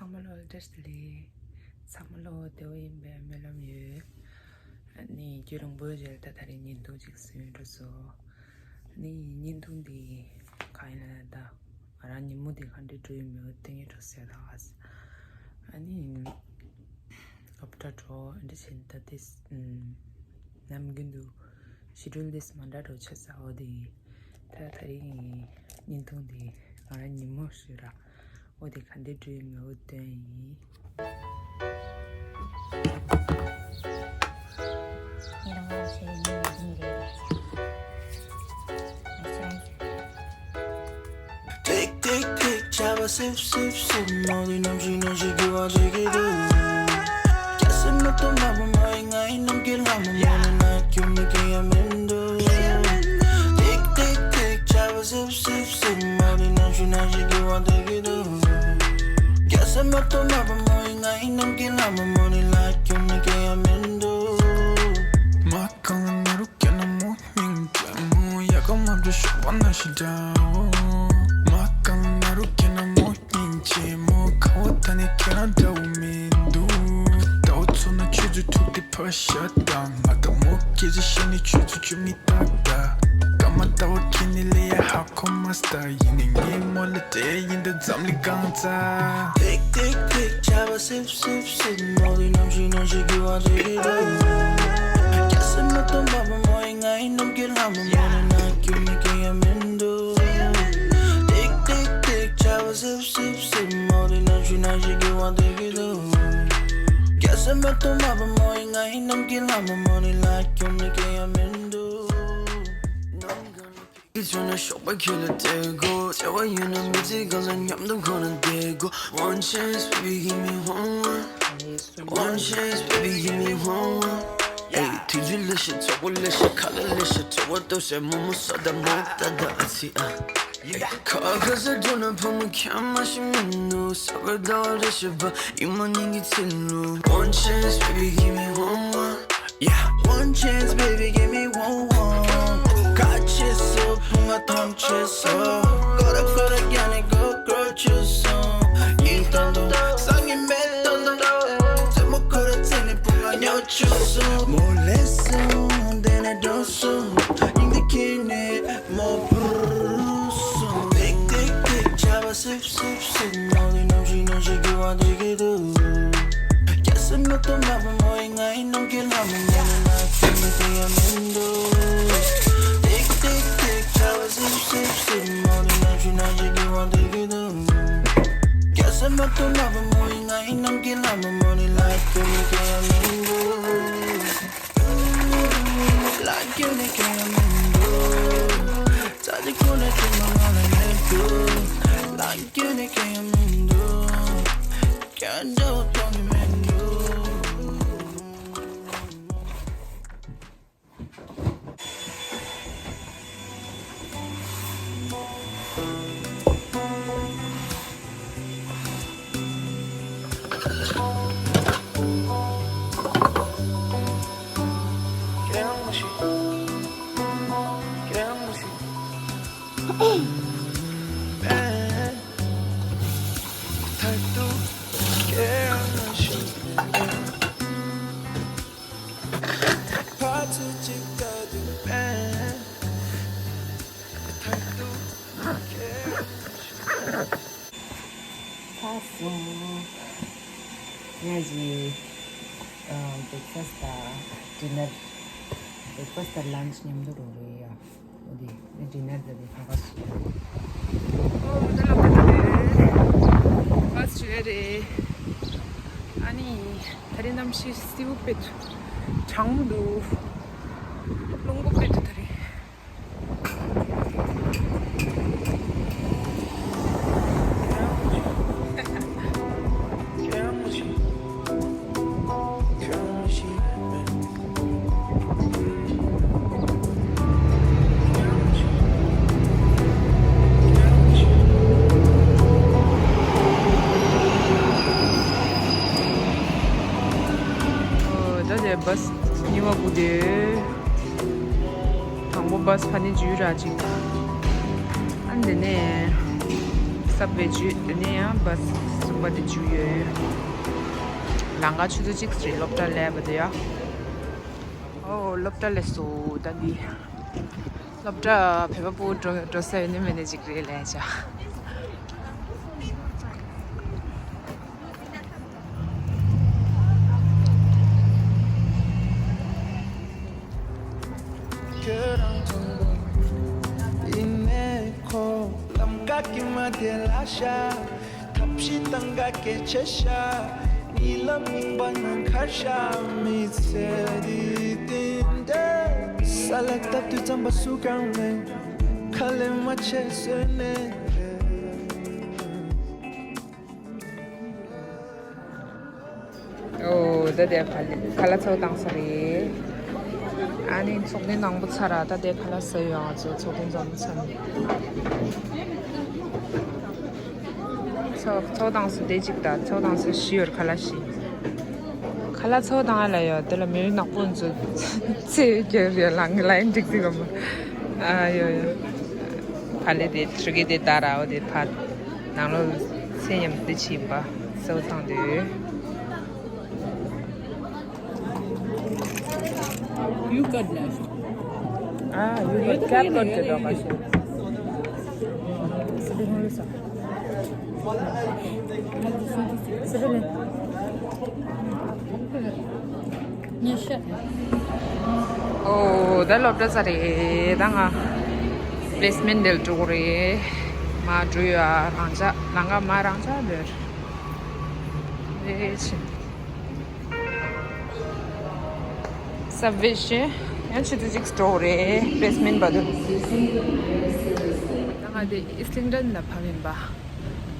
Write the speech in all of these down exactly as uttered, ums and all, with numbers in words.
ཚང་མ་ལོ་བཀྲ་ཤིས་བདེ་ལེགས། ཚང་མ་ལོ་བདེ་པོ་ཡིན་པའི་སྨོན་ལམ་ཡོད། ཨ་ནི་རྒྱུན་རིང་པོའི་རྗེས་ལ་ད་ད་རེས་བརྙན་ཐུང་ཅིག་བཟོས་འགྲོ་སོང་། ཨ་ནི་བརྙན་ཐུང་འདི་གང་ཡིན་ན་ད་ང་རང་ཉིན་མོ་འདི་ག་འདྲ་འགྲོ་ཡི་མེད་པ་སྟོན་གྱི་འགྲོ་ཟེར་ད། ཨ་ནི་སློབ་གྲྭ་འགྲོ་འདི་བྱས་ད་དེ་ནམ་རྒྱུན་དུ་ཤི་ཌུལ་དེ་མ་འདྲ་འགྲོ་ཆགས་ས། འོ་དེ་ད་ད་རེས་བརྙན་ཐུང་འདི་ང་རང་ཉིན་མོ་ཞུ་ར། འོ་དེ་ག་འདྲ་འགྲོ་ཡི་མེད་པ་སྟོན་ཡིན། ཐིག་ཐིག་ཐིག་ཆར་པ་སིབ་སིབ་སིབ། མོ་དེ་ནམ་ཞིག་ནམ་ཞིག་དགེ་བ་འདྲེན་གྱི་འདུག་སྐྱ་སེར་མ་གཏོགས་དམར་པོ་མོ་ཡིན། ང་ཡི་ནམ་རྒྱུན་ལྷ་མོ། མོ་ནི་ལ་ཁྱོད་ནི་སྐྱེ་ཡ་མི་འདུག་ཐིག་ཐིག་ཐིག་ཆར་པ་སིབ་སིབ་སིབ། མོ་དེ་ནམ་ཞིག་ནམ་ཞིག་དགེ་བ་འདྲེན་གྱི་འདུག་སྐྱ་སེར་མ་གཏོགས་དམར་པོ་མོ་ཡིན། ང་ཡི་ནམ་རྒྱུན་ལྷ་མོ། མོ་ནི་ལ་ཁྱོད་ནི་སྐྱེ་ཡ་མི་འདུག་མ་གང་ན་རུ་སྐྱ་ན་མོ། སྙིང་རྗེ་མོ་ཡ་ག་མ་འགྲོ་ཤོག་པ་ན་ཞིག་འདྲ་བོ། མ་གང་ན་རུ་སྐྱེ་ན་མོ་སྙིང་རྗེ་མོ། ཁ་བ་ད་ནི་ཁྱེད་རང་འདྲ་བོ་མི་འདུག་ཟླ་བ་ཚོ་ན་ཆུ་ཚོད་དྲུག་དེ་ཕར་བཞག་དང་། ང་དང་མོ་སྐད་ཆ་བཤད་ནི་ཆུ་ཚོད་བཅུ་མི་རྟག་ད། སྐར་མ་ཟླ་བ་ཁྱེད་ནི་ལས་ཡ་ཧ་གོ་མ་སྟ། ཡིན་ནི་ངའི་མོ་ལ་སྤྲད་ཡིན་ད་འཛམ་གླིང་གང་ཚ། ཐིག་ཐིག་ཐིག་ཆར་པ་སིབ་སིབ་སིབ། མོ་དེ་ནམ་ཞིག་ནམ་ཞིག་དགེ་བ་འདྲེན་གྱི་འདུག་སྐྱ་སེར་མ་གཏོགས་དམར་པོ་མོ་ཡིན། ང་ཡི་ནམ་རྒྱུན་ལྷ་མོ། མོ་ནི་ལ་ཁྱོད་ནི་སྐྱེ་ཡ་མི་འདུག་ཐིག་ཐིག་ཐིག་ཆར་པ་སིབ་སིབ་སིབ། མོ་དེ་ནམ་ཞིག་ནམ་ཞིག་དགེ་བ་འདྲེན་གྱི་འདུག་སྐྱ་སེར་མ་གཏོགས་དམར་པོ་མོ་ཡིན། ང་ཡི་ནམ་རྒྱུན་ལྷ་མོ། མོ་ནི་ལ་ཁྱོད་ནི་སྐྱེ་ཡ་མི་འདུག་གི་བྱུང་ན་ཞོགས་པ་ཁྱོད་ལ་སྤྲད་དགོས། བྱ་བ་ཡོད་ན་མི་ཚེ་གང་ལ་མཉམ་དུ་ཁོ་ན་བསྡད་དགོས། One chance, baby, give me one, one. One chance, baby, give me one, one. Hey, དུས་ཚོད་ལེ་ཤ་ཚོགས་པ་ལེ་ཤ་ཁ་ལག་ལེ་ཤ་བྲེལ་བ་ལྟོགས་ཤ་མོག་མོག་ས་ད་མོག་ད་ད་ཨ་ཚི་ཨ། ཁ་ཁ་ས་འགྲོ་ན་ཕ་མ་ཁྱམས་མ་ཤི་མི་འདུག་ས་ག་ཟླ་བ་རེ་ཤ་བ་ཡིན་མ་ནིང་གི་ཚེ་ལུ། One chance, baby, give me one, one. Yeah, one chance, baby, give me one, one. ཁ་ཆེ་སོ་ཕུང་ང་ཐམས་ཅད་སོ། ཀོ་ར་ཀོ་ར་རྒྱ་ནི་གོ་ཀོ་ཆུ་སོང་། ཡིན་ཏང་ཏོ་སང་ངི་མེད་ཏང་ཏོ། རྩེད་མོ་ཁོ་ར་རྩེ་ནི་ཕུང་ང་ཉོ་ཆུ་སོང་། མོ་ལེ་སོང་དེ་ནས་འགྲོ་སོང་། ཡིན་དེ་ཁྱེད་ནི་མོ་བུར་སོང་། ཐིག་ཐིག་ཐིག་ཆར་པ་སིབ་སིབ་སིབ། མོ་དེ་ནམ་ཞིག་ནམ་ཞིག་དགེ་བ་འདྲེན་གྱི་འདུག་སྐྱ་སེར་མ་གཏོགས་དམར་པོ་མོ་ཡིན། ང་ཡི་ནམ་རྒྱུན་ལྷ་མོ། མོ་ནི་ལ་ཁྱོད་ནི་སྐྱེ་ཡ་མི་འདུག་ཐིག་ཐིག་ཐིག་ཆར་པ་སིབ་སིབ་སིབ། མོ་དེ་ནམ་ཞིག་ནམ་ཞིག་དགེ་བ་འདྲེན་གྱི་འདུག་སྐྱ་སེར་མ་གཏོགས་དམར་པོ་མོ་ཡིན། ང་ཡི་ནམ་རྒྱུན་ལྷ་མོ། མོ་ནི་ལ་ཁྱོད་ནི་སྐྱེ་ཡ་མི་འདུག་ལ་ཁྱོད་ནི་སྐྱེ་ཡ་མི་འདུག་རྩ་ཆེ་ཁོ་ནས་དྲི་མ་ང་ལ་མི་འདུག་ལ་ཁྱོད་ནི་སྐྱེ་ཡ་མི་འདུག་ཁྱོད་འདྲ་བོ་མཐོང་གི་མི་འདུག་ལྷག་སོང་། ངས་ཀྱི་breakfast དང་dinner, breakfast དང་lunch མཉམ་དུ་རོ་རེ་ཡ། འོ་དེ་dinner དེ་ཕ་ག་སུ་ཡ། ཨོ་ད་ལ་ཕ་ག་རེད། bus ཞུ་ཡ་རེད། ཨ་ནི་ད་རེས་གནམ་གཤིས་སེའུ་དཔེ་གྲང་མོ་འདུག་རླུང་བུ་དཔེ་འདུག་ད་རེས། ད་དེ་བྷ་སི་གཉིས་པ་སྒུག་དེ། དང་པོ་བྷ་སི་ཕ་ནི་འཇུས་ར་ཅིག་ཨ་ནི་དེ་ནས་སབ་ཝེ་འཇུས། དེ་ནས་ཡང་བྷ་སི་གསུམ་ པ་དེ་བཅུ་ཡོད། ལང་ཀ་ཆུ་ཚོད་གཅིག་རེད་སློབ་གྲྭ་སླེབས་པ་དེ་ཡ། ཨོ་སློབ་གྲྭ་སླེབས་སོང་ད་འདི། སློབ་གྲྭ་བོད་པ་ཕྲུ་གུ་འགྲོ་འགྲོ་ས་ཡོད་ནི་མེད་ནི་ཅིག་རེད་ལས་བྱ། ཁྱོད་རང་མཐོང་དགོས། ཡིན་ནའི་ཁོ་ལམ་ཀ་ཀྱི་མ་དེ་ལ་ཤ། ཐབས་ཤེས་དང་ག་སྐད་ཆ་ཤ། ཉི་ལ་མིན་པ་ནང་ཁར་ཤ། མི་ཚེ་འདི་བརྟན་ཏེ། ས་ལ་བཏབ་དུས་རྩམ་པ་སུ་གང་མེད། ཁ་ལས་མ་ཆད་བཟོས་ནས། ཨོ་ད་དེ་ཕ་ལི་ཁ་ལག་ཚོ་བཏང་ས་རེད། ཨ་ནི་ཚོགས་ཐེངས་དང་པོ་ཚར་ར་ད་དེ་ཁ་ལག་ཟ་ཡོང་ང་ཚོ་ཚོགས་ཐེངས་དང་པོ་ཚར་ནས། ཚོགས་ཚོགས་དང་ས་དེ་གཅིག་དང་ཚོགས་དང་ས་བཞི་ཡོད་ཁ་ལག་བཞི། ཁ་ལག་ཚོགས་དང་ཨ་ལ་ཡོད་དེ་ལ་མི་ནག་པོ་ཚོ་ཚེ་རྒྱབ་ཡོད་ལ་ངི་ལ་ཡིན་འགྲིག་འགྲིག་གམ། ཨ་ཡོད་ཡོད། ཕ་ལི་དེ་ཕྲུ་གུ་དེ་ད་ར་འོ་དེ་ཕ་ནང་ལོ་ཚེ་ཉམས་དེ་ཕྱིན་པ་ཚོགས་དང་དེ། You cut that. Ah, you got cat got the dog. ཨོ་ད་སློབ་གྲྭ་ཚར་རེད་ད་ང་པི་ལེ་སི་མེན་ཊི་འདིར་འགྲོ་གི་རེད། མ་འགྲོ་ཡ་རང་ཅག་ལང་ཀ་མ་རང་ཅག་འདིར་རེད་ཕྱིན། སབ་ཝེ་ཞེས་ཡང་ཆུ་ཚོད་གཅིག་འགྲོ་རེད་པི་ལེ་སི་མེན་ཊི་བར་དུ། ད་ང་དེ་ཨིསི་ལིང་ཊོན་ལ་ཕབ་ཡིན་པ།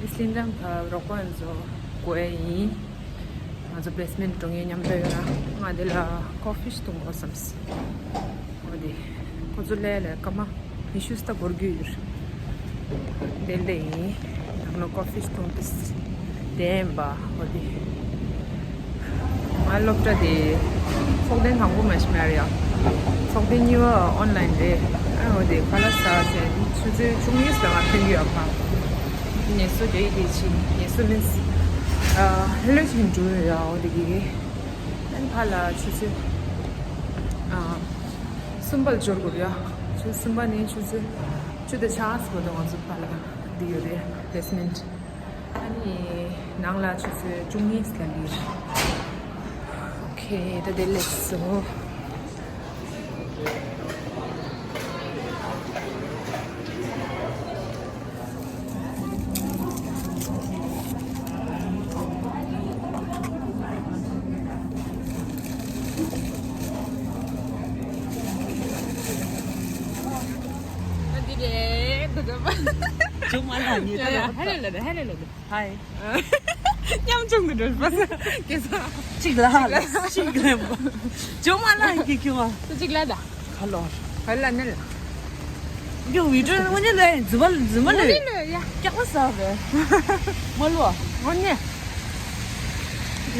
ཨིསི་ལིང་ཊོན་ཕབ་རོགས་པ་ཡིན་ཚོ་གོ་ཡ་ཡིན། ང་ཚོ་པི་ལེ་སི་མེན་ཊི་འགྲོ་མཁན་མཉམ་དུ་ཡོད་ན་ང་དེ་ལ་ཀོ་ཕི་ཞིག་འཐུང་དགོས་བསམས། འོ་དེ་ཁོ་ཚོ་ལས་ལས་སྐར་མ། ཉི་ཤུ་རྩ་འགོར་རྒྱུ་ཡོད། དེ་འདྲ་ཡིན། ནང་ལ་ཀོ་ཕི་འཐུང་དུས་དེ་ཡིན་པ་འོ་དེ། ང་སློབ་གྲྭ་དེ་ཚོགས་ཐེངས་དང་པོ་མ་ཤི་མ་རེད་ཡ། ཚོགས་ཐེངས་གཉིས་པ་ཨོན་ལན་རེད། ཨ་འོ་དེ་ཁ་ལག་ཟ་བྱས་ཆུ་ཚོད་བཅུ་གཉིས་ལ་ང་ཐོན་རྒྱུ་ཡོད་ཕ། ངལ་གསོ་རྒྱག་ཡི་དེ་ཕྱིན་ངལ་གསོ་མིན། ཨ་ལྷོད་ལྷོད་ཅིག་འགྲོ་ཡོད་ཡ་འོ་དེ་གི་གི། ཨན་ཕ་ལ་ཆུ་ཚོད་ཨ་གསུམ་པ་ལ་འབྱོར་དགོས་རེད་ཡ། ཆུ་ཚོད་གསུམ་པ་ནས་ཆུ་ཚོད་བཅུ་དང་ཕྱེད་ཀ་བར་དུ་ང་ཚོ་ཕ་ལ་འདི་ཡོད་རེད་པི་ལེ་སི་མེན་ཊི། ཨ་ནི་ནང་ལ་ཆུ་ཚོད་བཅུ་གཉིས་ལ་ལིར། ཨོ་ཁེ་ད་དེ་ལེགས་སོ། འདི་རེད་འདུག་གམ། ཅུང་མ་ལ་ཉེ་ཡ་ཡ་ཧ་ལས་ལ་དེ་ཧ་ལས་ལ་དེ། ཧའི། མཉམ་ཆུང་དུ་འགྲོ་བ་ས་སྐད་ས། གཅིག་ལ་གཅིག་ལ་ཅུང་མ་ལ་གི་ཁྱོད་ཨ། ད་གཅིག་ལ་ད། ཁ་ལོར། ཧ་ལ་ནི་ལ། ཡོ་བི་ཌིའོ་ངོ་ནི་ལ་ཡིན་རྫུན་མ་རྫུན་མ་ལ་ཡིན། ལ་ཡ། སྐྱག་པ་ཟ་བས། མ་ལོ། ངོ་ནི།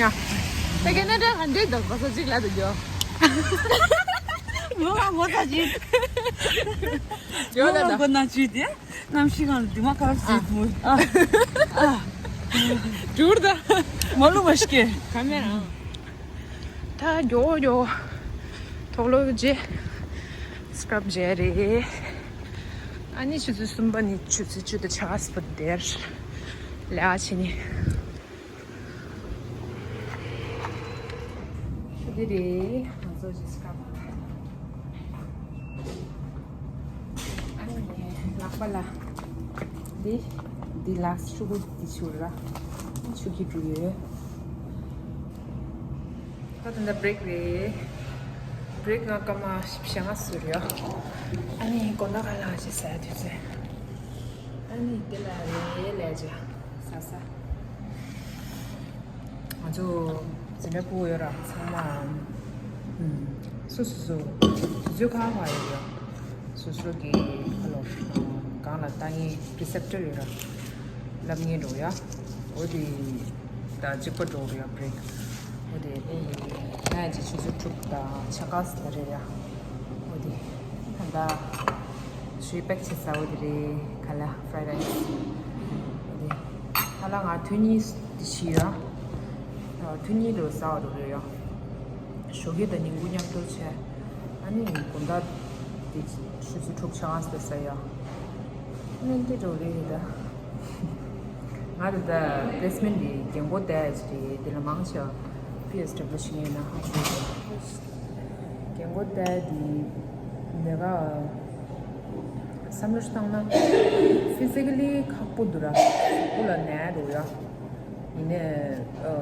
ཡ། ད་ག་ན་ད་ག་འདྲེ་ད་ག་ས་གཅིག་ལ་ད་འགྱོ། ངོ་ང་ངོ་ཚ་གཅིག་ཡོ་ལ་ད། ངོ་ང་གཅིག་དེ། གནམ་གཤིས་གང་དུ་མ་ཁ་རབ་ཟིན་མོ། ཨ། ཨ། འགྱུར་ད། མ་ལུ་མ་ཤི་ཀེ། ག་མེ་རང་། ད་མགྱོགས་མགྱོགས། ཐོག་ལོ་རྗེས། སི་ཀྲབ་རྗེས་རེད། ཨ་ནི་ཆུ་ཚོད་གསུམ་པ་ནས་ཆུ་ཚོད་བཅུ་དང་ཕྱེད་ཀ་བར་དེར། ལས་ཀ་བྱེད་ནི། འདི་རེད། ང་ཚོ་ཇི་སི་ཀྲབ། ཨ་ནི་ལག་པ་ལ་འདི་འདི་ལ་ཆུ་གུ་འདི་ཆུ་ར་ཆུ་གི་འབྲུ་ཡོད། ད་ད་ལྟ་བྷི་རེག་རེད། བྷི་རེག་ང་སྐར་མ་བཞི་ལྔ་ཟིན་ཡོད། ཨ་ནི་དགོང་དག་ཁ་ལག་ཅིག་ཟ་དུས་ཚོད། ཨ་ནི་དེ་ལ་རེད་ལས་བྱ་ཟ་ས། ང་ཚོ་འཛིན་གྲྭ་ཕྲུ་གུ་ཡོད་ར་ཚང་མ། ཨུམ། སོ་སོ་སོ། དུས་ཚོད་ཁག་ཁག་ཡོད་ར། སོ་སོ་གི་ཁ་ལོ་གང་ལ་ལྟ་ངན་པི་རི་སེབ་ཊར་ཡོད་ར། ལབ་ངན་འགྲོ་ཡ། འོ་དེ་ད་གཅིག་པ་འགྲོ་ར་ཡ་བྷི་རེག་འོ་དེ་ཨེ་ཡིན་ང་ཡ་ཅིག་ཆུ་ཚོད་དྲུག་དང་ཕྱེད་ཀ་ཙམ་རེད་ཡ། འོ་དེ་ད་ད་ཞུས་པེག་བྱེད་ས་འོ་དེ་རེད་ག་ལ་ཕ་རའི་རའི་སི་འོ་དེ། ད་ང་ཐུན་གཉིས་འདི་བྱས་ཡོད། ཨ། ཐུན་གཉིས་དུ་ཟ་བ་འགྲོ་རེད་ཡོད། ཞོགས་ཀས་དང་ཉིན་གུང་མཉམ་དུ་བྱས། ཨ་ནི་དགོང་དག་འདི་ཆུ་ཚོད་དྲུག་ཆ་ང་ཟ་ཟ་ཡོད། ཨ་ནི་འདི་འགྲོ་རེད་ཡོད་ད། ང་ད་ལྟ་པི་ལེ་སི་མེན་ཊི་འདི་རྒན་གོག་ལྟ་ཡ་ཅིག་རེད། འདི་ལ་མང་ཆེ་བ་པི་ཨེས་ཌབ་ལིའུ་བྱེད་མཁན་ཡིན་ན་ཧ་གོ་གི་རེད། རྒན་གོག་ལྟ་ཡ་འདི་ལས་ཀ་བསམ་བློ་ཞིག་བཏང་ན་ཕི་ཛི་ཀ་ལི་ཁག་པོ་འདུག་ར། གཟུགས་པོ་ལ་ནད་འགྲོ་ཡ། ཡིན་ནའི་ཨ།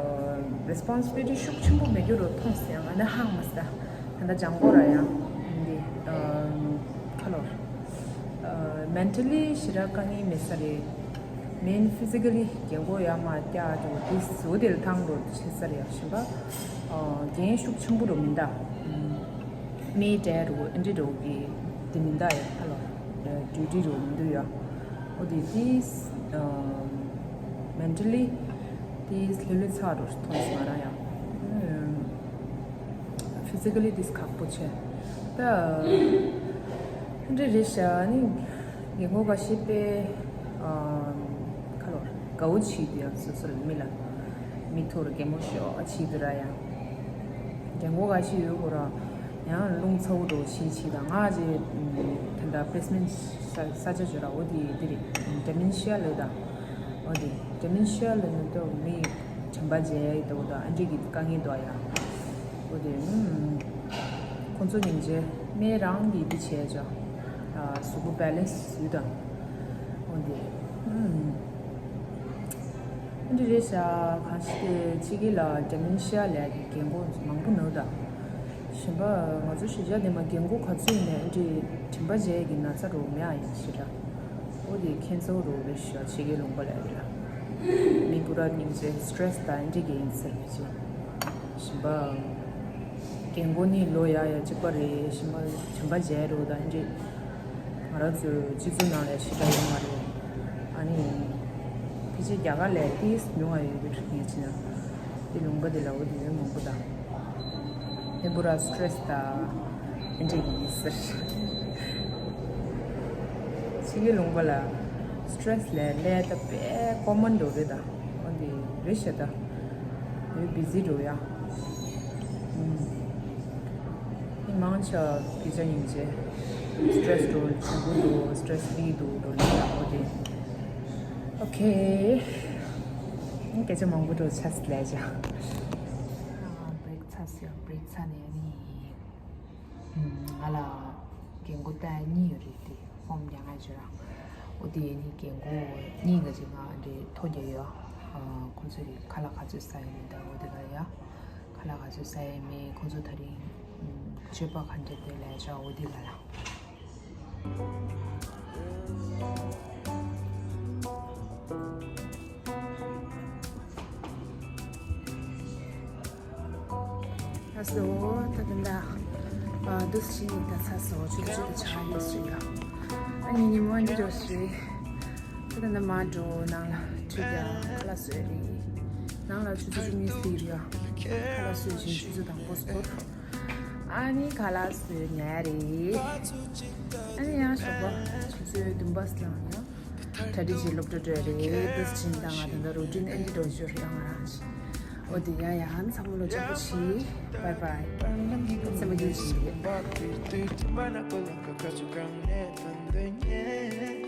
རེ་སི་པོན་སི་བི་ལི་ཊི་ཤུགས་ཆེན་པོ་མེད་རྒྱུ་རུ་མཐོང་སོང་། ཡང་ང་ནི་ཧང་མ་ཟ། ད་ལྟ་སྦྱང་དགོས་ར་ཡ། འདི་ཨ། ཁ་ལོར། ཨ། མེན་ཊ་ལི་ཞེ་དྲག་དཀའ་ངལ་མེད་ས་རེད། མེན་ཕི་ཛི་ཀ་ལི་རྒན་གོག་ཡར་མར་བཀྱག་འགྲོ་དུས་བཟོ་དེ་ལ་ཐང་འགྲོ་བྱེད་ས་རེད་ཡ། གཞན་པ་ཨ། འགན་ཤུགས་ཆེན་པོ་རུ་མིན་ད། མི་འདྲ་རུ་ཨེ་འདྲ་རུ་གི་དེ་མིན་ད་ཡ། ཁ་ལོར་ཌིའུ་ཊི་རུ་མི་འདུག་ཡ། འོ་དེ་དེ་ཨ། མེན་ཊ་ལི་དེ་ལྷོད་ལྷོད་ཚ་རུ་མཐོང་སོང་ང་རང་ཡ། ཕི་ཛི་ཀ་ལི་དེ་ཁག་པོ་ཆེ། ད་ཨེ་འདྲ་རེད་ཤག་ནི། རྒན་གོག་འགའ་ཤས་དཔེ་ཨ། ཁ་ལོར་དགའ་བོ་བྱེད་དུ་ཡང་སོ་སོ་ལ་མི་ལ་མི་ཐུག་ར་གད་མོ་ཤོར་བྱེད་དུ་ར་ཡང་། རྒན་གོག་འགའ་ཤས་ཡོད་གོ་ར་ཡང་རླུང་ཚ་བོ་འགྲོ་བྱེད་བྱེད་དང་། ང་ཅེ་དེ་འདྲ་པི་ལེ་སི་མེན་ཊི་ས་ས་ཆ་བརྗོད་ར། འོ་དེ་དེ་རེད། ཌི་མེན་ཤི་ཡ་ལོས་དང་། འོ་དེ་ཌི་མེན་ཤི་ཡ་ལོས་ནི་ཏོ་མི་དྲན་པ་བརྗེད་ཡ་ཡི་ཏོ་དང་ཨ་འདྲ་གི་དཀའ་ངལ་འདུག་ཡ། འོ་དེ་ཨུམ། ཁོང་ཚོ་སྙིང་རྗེ། མི་རང་གིས་འདི་བྱས་ཅོ། ཨ། གཟུགས་པོ་བེ་ལེན་སི་བཟོས་དང་། འོ་འདི། ཨུམ། འདི་རེད་ཤག་གང་ཞིག་དེ་ཕྱི་རྒྱལ་ལ་ཌི་མེན་ཤི་ཡ་ལབ་ཡ་གི་རྒན་གོག་མང་པོ་འདུག་ད། གཞན་པ་ང་ཚོ་གཞིས་ཆགས་འདི་མ་རྒན་གོག་ག་ཚོད་ཡིན་ནའི་འདི་དྲན་པ་བརྗེད་ཡ་གི་ན་ཚ་རོ་མེད་ཨ་ཡིན་ཞེ་དྲག་འོ་འདི་ཁྱད་མཚར་རོ་རེད་ཤག་ཕྱི་རྒྱལ་ལུང་པ་ལ་ཡོད་ར། མི་པུ་ར་སྙིང་རྗེ། སི་ཊེ་རེ་སི་ད་འདི་གི་ཡིན་ཟེར་བྱས། གཞན་པ། རྒན་གོག་ནི་ལོ་ཡ་ཡ་གཅིག་པ་རེད། གཞན་པ་དྲན་པ་བརྗེད་རོ་ད་འདི། ང་རང་ཚོའི་སྤྱི་ཚོགས་ནང་ལ་ཞེ་དྲག་ཡོད་མ་རེད། ཨ་ནི། ཕལ་ཆེར་རྒྱ་གར་ལ་ཏིས་ཉུང་བ་ཡོད་པའི་ངས་བྱས་ན། དེ་ལུང་པ་དེ་ལ་འོ་དེ་ཡོད་མང་པོ་དང་། དེ་འབུ་ར་སི་ཊེ་རེ་སི་དང་། ཨེ་འདྲ་གི་ཡིན་ཟེར། ཕྱི་རྒྱལ་ལུང་པ་ལ་སི་ཊེ་རེ་སི་ལས་ལས་ད་དཔེ་ཀོ་མོན་འགྲོ་རེད་ད། འོ་དེ་རེད་ཤག་ད། ཡོད་བི་ཟི་འགྲོ་ཡ། ཨུམ། མི་མང་ཆེ་བ་སྐད་ཆ་སྙིང་རྗེ། སི་ཊེ་རེ་སི་འགྲོ་ཆེན་པོ་འདུག་སི་ཊེ་རེ་སི་ཕི་རི་འདུག་འགྲོ་ལས་ཡ་འོ་དེ། ཨོ་ཁེ། སྐད་ཆ་མང་པོ་འགྲོ་ཆགས་ལས་བྱ། བྷི་རེག་ཚར་སོང་། བྷི་རེག་ཚར་ནས་ནི། ང་ལ་རྒན་གོག་ལྟ་ཡ་གཉིས་ཡོད་རེད་དེ། ཧོམ་རྒྱག་ང་བྱོས་ར། འོ་དེ་ནི་རྒན་གོག་གཉིས་ཀ་ཅིག་ང་འདྲེ་ཐོ་རྒྱག་ཡོད། ཁོ་ཚོ་རེད་ཁ་ལག་ག་ཚོད་ཟ་ཡི་མིན་ད་འོ་དེ་ག་ཡ། ཁ་ལག་ག་ཚོད་ཟ་ཡི་མིན་ཁོ་ཚོ་དེ་རིང་སྤྱོད་པ་ག་འདྲ་དེ་ལས་བྱ་འོ་དེ་ག་ལ། ལགས་སོ། ད་ད་ལྟ་ཨ་འདུག་སེ་ཕྱིན་ནས་ད་ཚར་སོང་། ཆུ་ཚོད་ཆ་ཡོད་སྲིད་ཡ། ཨ་ནི་ཉིན་མོ་འདི་འགྲོ་སྲིད། ད་ད་ལྟ་མ་འགྲོ་ནང་ལ་ཁྲིད་ཀྱང་ཁ་ལག་བཟོས་རེད། ནང་ལ་ཆུ་ཚོད་བཅུ་གཉིས་སླེབས་རེད་ཡ། ཁ་ལག་བཟོས་བཞིན་ཆུ་ཚོད་དང་པོ་སྐོར། ཨ་ནི་ཁ་ལག་བཟོས་ཉལ་རེད། ཨ་ནི་ཡང་ཞོགས་པ་ཆུ་ཚོད་བདུན་པ་ལངས་ཡ། གྲ་སྒྲིག་བྱེད་སློབ་གྲྭ་འགྲོ་རེད། འདུག་སེ་ཕྱིན་ད་ང་ད་ལྟ་རུ་ཊིན་ཨེ་འདྲ་འགྲོ་ཞོར་ཡོང་ང་རང་ཞིག་འོ་དེ་ཡ་ཡ་ཧན་ཚང་མ་ལོ་ཅག་པོ་ཆི། བའི་བའི། སེམས་པ་སྐྱིད་ཅིག་ཡོད།